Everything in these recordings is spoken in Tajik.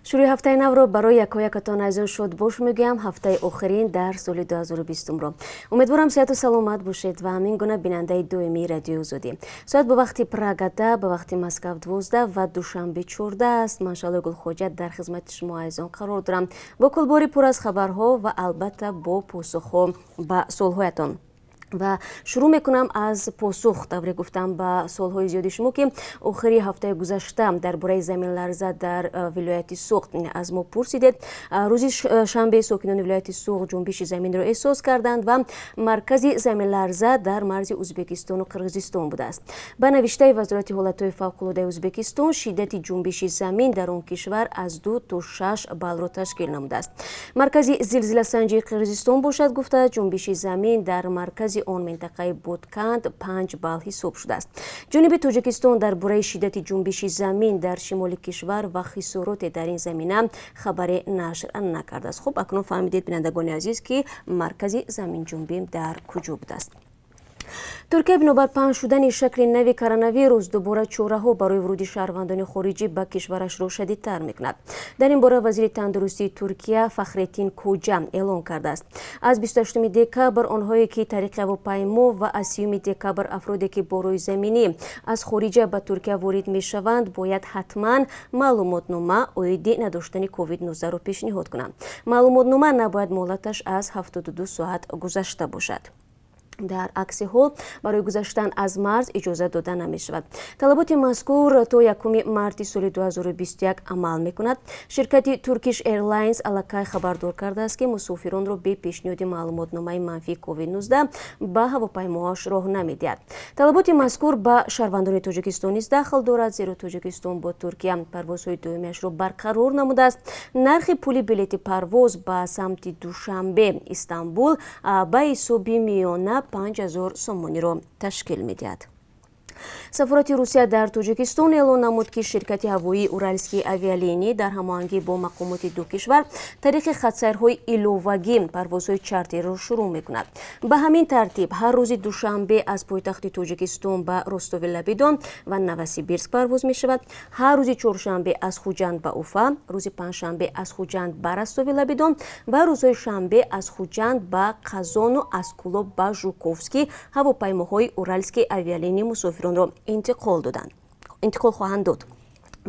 Шурӯи ҳафтаи навро барои якоякатон, азизон, шодбош мегӯям. Ҳафтаи охирин дар соли 2020-ро. Умедворам, сиҳату саломат бошед ва ҳамин гуна бинандаи доимии Радиои Озодӣ. Соат ба вақти Прага 10, ба вақти Москав 12 ва Душанбе 14 аст. Ман, Шаҳлои Гулхоҷа, дар хизмати шумо, азизон, қарор дорам бо кулбори пур аз хабарҳо ва албатта бо посухҳо ба суолҳоятон. Ва шурӯъ мекунам аз посух, тавре гуфтам, ба суолҳои зиёди шумо, ки охири ҳафтаи гузашта дар бораи заминларза дар вилояти Суғд аз мо пурсидед. Рӯзи шанбе сокинони вилояти Суғд ҷунбиши заминро эҳсос карданд ва маркази заминларза дар марзи Ӯзбекистону Қирғизистон будааст. Ба навиштаи Вазорати ҳолатҳои фавқулодаи Ӯзбекистон, шиддати ҷунбиши замин дар он кишвар аз 2 то 6 баллро ташкил намудааст. Маркази зилзиласанҷии Қирғизистон бошад, гуфтааст, ҷунбиши замин дар маркази он минтақаи Ботканд 5 балл ҳисоб шудааст. Ҷониби Тоҷикистон дар бораи шиддати ҷунбиши замин дар шимоли кишвар ва хисороте дар ин замина хабаре нашр накардааст. Хуб, акнун фаҳмидед, бинандагони азиз, ки маркази заминҷунбӣ дар куҷо будааст. Туркия бинобар паҳн шудани шакли нави коронавирус дубора чораҳо барои вуруди шаҳрвандони хориҷӣ ба кишварашро шадидтар мекунад. Дар ин бора вазири тандурустии Туркия Фахреттин Коҷа эълон кардааст. Аз 28 декабр онҳое, ки тариқи ҳавопаймо, ва аз 30 декабр афроде, ки бо роҳи заминӣ аз хориҷа ба Туркия ворид мешаванд, бояд ҳатман маълумотнома оиди надоштани COVID-19-ро пешниҳод кунанд. Маълумотнома набояд муҳлаташ аз 72 соат гузашта бошад. Дар акси ҳол барои гузаштан аз марз иҷозат дода намешавад. Талаботи мазкур то 1 марти соли 2021 амал мекунад. Ширкати Turkish Airlines аллакай хабардор кардааст, ки мусофиронро бе пешниҳоди маълумотномаи манфии COVID-19 ба ҳавопаймоҳоаш роҳ намедиҳад. Талаботи мазкур ба шаҳрвандони Тоҷикистон низ дахл дорад, зеро Тоҷикистон бо Туркия парвозҳои доимиашро барқарор намудааст. Нархи пули билети парвоз ба самти Душанбе Истанбул ба ҳисоби миёна 5000 сомониро ташкил медиҳад. Сафорати Русия дар Тоҷикистон эълон намуд, ки ширкати ҳавоии Уральские авиалинии дар ҳамоҳангӣ бо мақомоти ду кишвар тариқи хатсайрҳои иловагӣ парвозҳои чартерро шурӯъ мекунад. Ба ҳамин тартиб, ҳар рӯзи душанбе аз пойтахти Тоҷикистон ба Ростови лаби Дон ва Новосибирск парвоз мешавад, ҳар рӯзи чоршанбе аз Хуҷанд ба Уфа, рӯзи панҷшанбе аз Хуҷанд ба Ростови лаби Дон ва рӯзҳои шанбе аз Хуҷанд ба Қазону аз Кӯлоб ба Жуковский ҳавопаймоҳои Уральские авиалинии мусофиронро интиқол хоҳанд дод.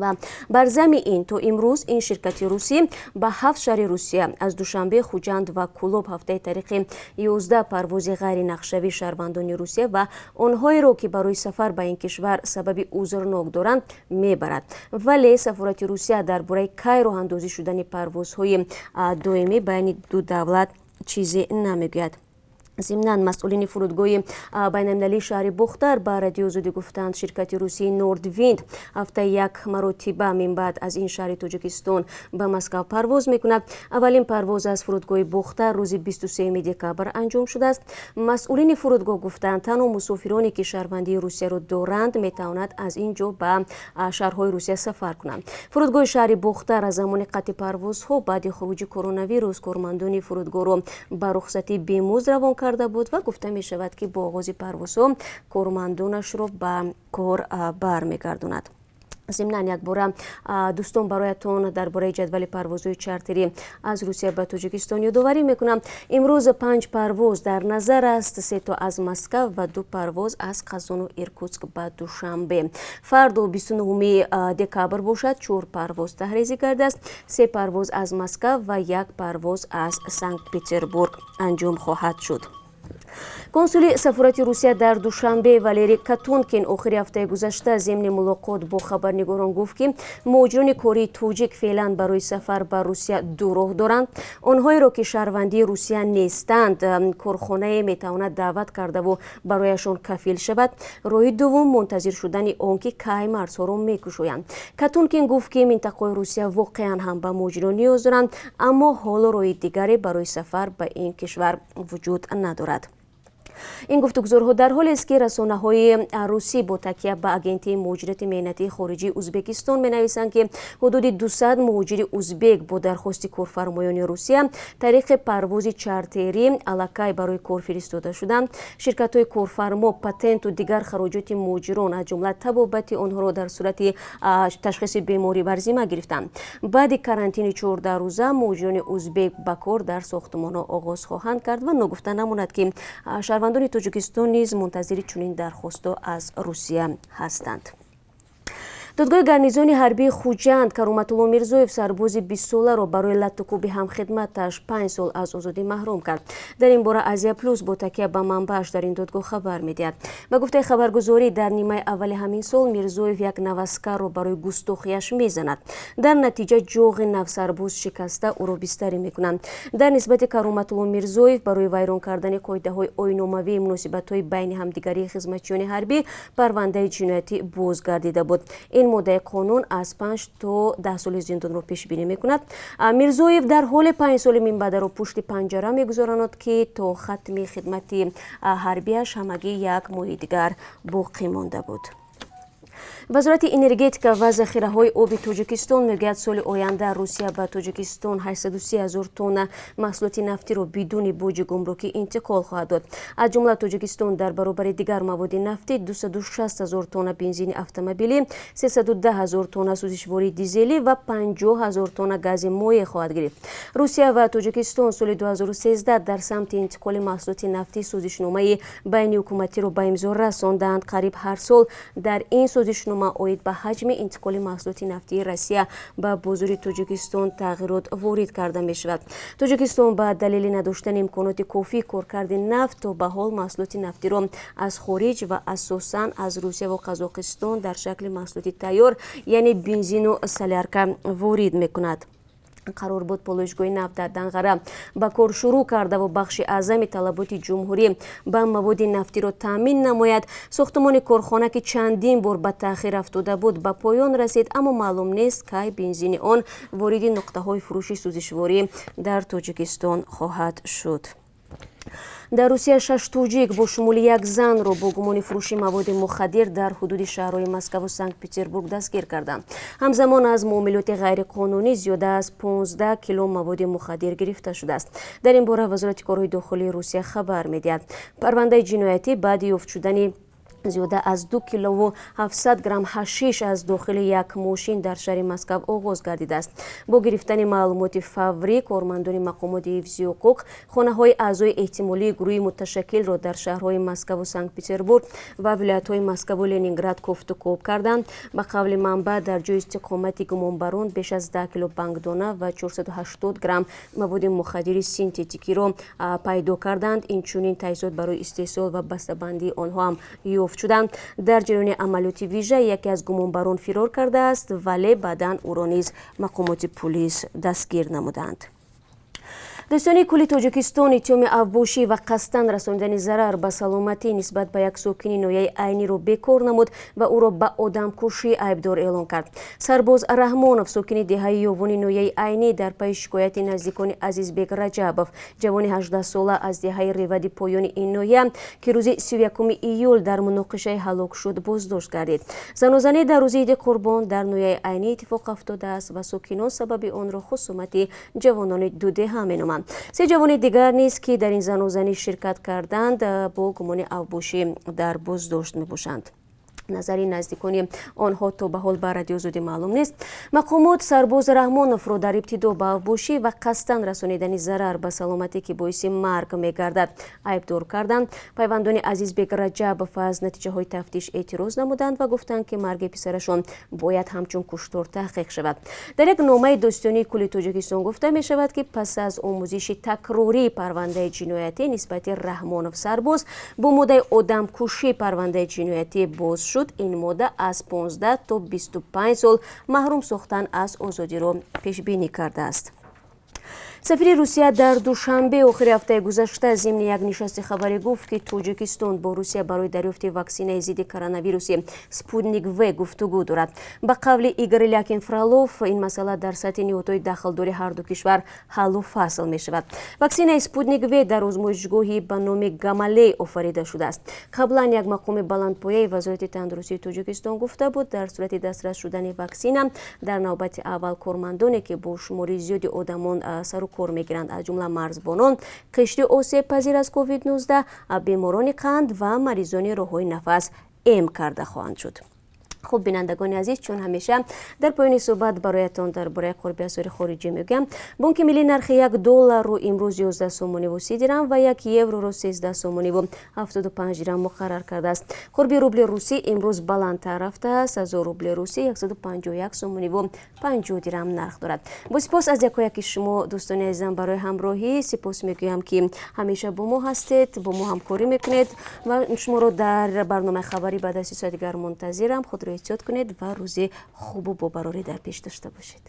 Ва бар зами ин, то имрӯз ин ширкати русӣ ба ҳафт шаҳри Русия аз Душанбе, Хуҷанд ва Кӯлоб ҳафтаи тариқи 11 парвози ғайринақшавӣ шаҳрвандони Русия ва онҳоеро, ки барои сафар ба ин кишвар сабаби узрнок доранд, мебарад. Вале сафорати Русия дар бораи кай роҳандозӣ шудани парвозҳои доимӣ байни ду давлат чизе намегӯяд. Зимнан, масъулини фурудгоҳи байналмилалии шаҳри Бохтар ба Радиои Озодӣ гуфтанд, ширкати русии Нордвинд ҳафтаи як маротиба минбаъд аз ин шаҳри Тоҷикистон ба Москав парвоз мекунад. Аввалин парвоз аз фурудгоҳи Бохтар рӯзи 23 декабр анҷом шудааст. Масъулини фурудгоҳ гуфтанд, танҳо мусофироне, ки шаҳрвандии Русияро доранд, метавонад аз ин ҷо ба шаҳрҳои Русия сафар кунанд. Фурудгоҳи шаҳри Бохтар аз замони қатъи парвозҳо баъди хуруҷи коронавирус кормандони фурудгоҳро ба рухсатии бемузд равон карда буд ва гуфта мешавад, ки бо оғози парвозҳо кормандонашро ба кор бармегардонад. Зимнан, якбора, дӯстон, бароятон дар бораи ҷадвали парвозҳои чартерӣ аз Русия ба Тоҷикистон ёдоварӣ мекунам. Имрӯз панҷ парвоз дар назар аст: се то аз Москав ва ду парвоз аз Қазону Иркутск ба Душанбе. Фардо, 29 декабр бошад, чор парвоз таҳрезӣ кардааст: се парвоз аз Москав ва як парвоз аз Санкт Петербург анҷом хоҳад шуд. Консули сафорати Русия дар Душанбе Валерий Катункин охири ҳафтаи гузашта зимни мулоқот бо хабарнигорон гуфт, ки муҳоҷирони кории тоҷик феълан барои сафар ба Русия ду роҳ доранд. Онҳоеро, ки шаҳрвандии Русия нестанд, корхонае метавонад даъват кардаву барояшон кафил шавад. Роҳи дуввум — мунтазир шудани он, ки кай марзҳоро мекушоянд. Катункин гуфт, ки минтақаҳои Русия воқеан ҳам ба муҳоҷирон ниёз доранд, аммо ҳоло роҳи дигаре барои сафар ба ин кишвар вуҷуд надорад. Ин гуфтугузорҳо дар ҳолест, ки расонаҳои русӣ бо такя ба Агентии муҳоҷирати меҳнатии хориҷии Узбекистон менависанд, ки ҳудуди 200 муҳоҷири узбек бо дархости корфармоёни Русия тариқи парвози чартерӣ аллакай барои кор фиристода шуданд. Ширкатҳои корфармо патенту дигар хароҷоти муҳоҷирон, аз ҷумла табобати онҳоро дар сурати ташхиси беморӣ бар зимма гирифтанд. Баъди карантини 14 рӯза муҳоҷирони узбек ба кор дар сохтмонҳо оғоз хоҳанд кард. Ва ногуфта намонад, ки шаҳрвандони Тоҷикистон низ мунтазири чунин дархостҳо аз Русия ҳастанд. Додгоҳи гарнизони ҳарбии Хуҷанд Кароматулло Мирзоев, сарбози 20-соларо барои латтукӯби ҳамхидматаш 5 сол аз озодӣ маҳрум кард. Дар ин бора Азия Плюс бо такя ба манбааш дар ин додгоҳ хабар медиҳад. Ба гуфтаи хабаргузорӣ, дар нимаи аввали ҳамин сол Мирзоев як наваскарро барои густохиаш мезанад. Дар натиҷа ҷоғи навсарбоз шикаста, ӯро бистарӣ мекунанд. Дар нисбати Кароматулло Мирзоев барои вайрон кардани қоидаҳои оиномавии муносибатҳои байни ҳамдигарии хизматчиёни ҳарбӣ парвандаи ҷиноятӣ боз гардида буд. Ин моддаи қонун аз 5 то 10 соли зиндонро пешбинӣ мекунад. Мирзоев дар ҳоле 5 соли минбаъдаро пушти панҷара мегузаронад, ки то хатми хидмати ҳарбиаш ҳамагӣ як моҳи дигар боқӣ монда буд. Вазорати энергетика ва захираҳои оби Тоҷикистон мегӯяд, соли оянда Русия ба Тоҷикистон 830 ҳазор тонна маҳсулоти нафтиро бидуни боҷи гумрукӣ интиқол хоҳад дод. Аз ҷумла Тоҷикистон дар баробари дигар маводи нафтӣ 260 ҳазор тонна бензини автомобилӣ, 310 ҳазор тонна сӯзишвории дизелӣ ва 50 ҳазор тонна гази моеъ хоҳад гирифт. Русия ва Тоҷикистон соли 2013 дар самти интиқоли маҳсулоти нафтӣ созишномаи байниҳукуматиро ба имзо расонданд. Қариб ҳар сол дар ин созишнома оид ба ҳаҷми интиқоли маҳсулоти нафтии Россия ба бозори Тоҷикистон тағйирот ворид карда мешавад. Тоҷикистон ба далели надоштани имконоти кофии коркарди нафт то ба ҳол маҳсулоти нафтиро аз хориҷ ва асосан аз Русия ва Қазоқистон дар шакли маҳсулоти тайёр, яъне бензину солярка ворид мекунад. Қарор буд полоишгоҳи нафт дар Данғара ба кор шурӯъ кардаву бахши аъзами талаботи ҷумҳурӣ ба маводи нафтиро таъмин намояд. Сохтмони корхона, ки чандин бор ба таъхир афтода буд, ба поён расид, аммо маълум нест, кай бензини он вориди нуқтаҳои фурӯши сӯзишворӣ дар Тоҷикистон хоҳад шуд. Дар Русия шаш тоҷик бо шумули як занро бо гумони фурӯши маводи мухаддир дар ҳудуди шаҳрҳои Москаву Санкт Петербург дастгир карданд. Ҳамзамон аз муомилоти ғайриқонунӣ зиёда аз 15 кило маводи мухаддир гирифта шудааст. Дар ин бора Вазорати корҳои дохилии Русия хабар медиҳад. Парвандаи ҷиноятӣ баъди ёфт шудани зиёда аз 2 килову 700 грамм ҳашиш аз дохили як мошин дар шаҳри Москав оғоз гардидааст. Бо гирифтани маълумоти фаврӣ кормандони мақомоти ҳифзи ҳуқуқ хонаҳои аъзои эҳтимолии гурӯҳи муташаккилро дар шаҳрҳои Москаву Санкт Петербург ва вилоятҳои Москаву Ленинград кофтукоб карданд. Ба қавли манбаъ, дар ҷои истиқомати гумонбарон беш аз 10 кило бангдона ва 480 грамм маводи мухаддири синтетикиро пайдо карданд. Инчунин таҷҳизот барои истеҳсол ва бастабандии онҳо ҳам ёфт шуданд. Дар ҷараёни амалиёти вижа яке аз гумонбарон фирор кардааст, вале баъдан ӯро низ мақомоти пулис дастгир намуданд. Додситонии кулли Тоҷикистон иттиҳоми авбошӣ ва қасдан расонидани зарар ба саломатӣ нисбат ба як сокини ноҳияи Айниро бекор намуд ва ӯро ба одамкушӣ айбдор эълон кард. Сарбоз Раҳмонов, сокини деҳаи Ёвони ноҳияи Айнӣ, дар пайи шикояти наздикони Азизбек Раҷабов, ҷавони 18-сола аз деҳаи Ревади поёни ин ноҳия, ки рӯзи 31 июл дар муноқишае ҳалок шуд, боздошт гардид. Занозанӣ дар рӯзи Иди Қурбон дар ноҳияи Айнӣ иттифоқ афтодааст ва сокинон сабаби онро хусумати ҷавонони ду деҳа меноманд. Се ҷавони дигар низ, ки дар ин занозанӣ ширкат карданд, бо гумони авбошӣ дар боздошт мебошанд. Назари наздикони онҳо то ба ҳол ба Радиои Озодӣ маълум нест. Мақомот Сарбоз Раҳмоновро дар ибтидо ба авбошӣ ва қасдан расонидани зарар ба саломатӣ, ки боиси марг мегардад, айбдор карданд. Пайвандони Азизбек Раҷабов аз натиҷаҳои тафтиш эътироз намуданд ва гуфтанд, ки марги писарашон бояд ҳамчун куштор таҳқиқ шавад. Дар як номаи Додситонии кулли Тоҷикистон гуфта мешавад, ки пас аз омӯзиши такрории парвандаи ҷиноятӣ нисбати Раҳмонов Сарбоз бо моддаи одамкушӣ парвандаи ҷиноятӣ боз шуд. Ин модда аз 15 то 25 сол маҳрум сохтан аз озодиро пешбинӣ кардааст. Сафири Русия дар Душанбе охири ҳафтаи гузашта зимни як нишасти хабарӣ гуфт, ки Тоҷикистон бо Русия барои дарёфти ваксинаи зидди коронавируси «Спутник В» гуфтугӯ дорад. Ба қавли Игор Лякин Фролов, ин масъала дар сатҳи ниҳодҳои дахлдори ҳарду кишвар ҳаллу фасл мешавад. Ваксинаи «Спутник В» дар озмоишгоҳи ба номи Гамалей офарида шудааст. Қаблан як мақоми баландпояи Вазорати тандурустии Тоҷикистон гуфта буд, дар сурати дастрас шудани ваксина дар навбати аввал кормандоне, ки бо шумори зиёди одамон сару кор мегиранд, аз ҷумла марзбонон, қишри осебпазир аз COVID-19, беморони қанд ва маризони роҳҳои нафас эм карда хоҳанд шуд. Хуб, бинандагони азиз, чун ҳамеша дар поёни суҳбат бароятон дар бораи қурби асъори хориҷӣ мегӯям. Бонки Миллӣ нархи 1 долларро имрӯз 11 сомониву 30 дирам ва 1 евроро 13 сомониву 75 дирам муқаррар кардааст. Қурби рубли русӣ имрӯз баландтар рафтааст: 1000 рубли русӣ 151 сомониву 50 дирам нарх дорад. Бо сипос аз якояки шумо, дӯстони азизам, барои ҳамроҳӣ. Сипос мегӯям, ки ҳамеша бо мо ҳастед, бо мо ҳамкорӣ мекунед ва шуморо дар барномаи хабарӣ баъд аз 3 соати дигар мунтазирам. Худро эҳтиёт кунед ва рӯзи хубу бобарорӣ дар пеш дошта бошед.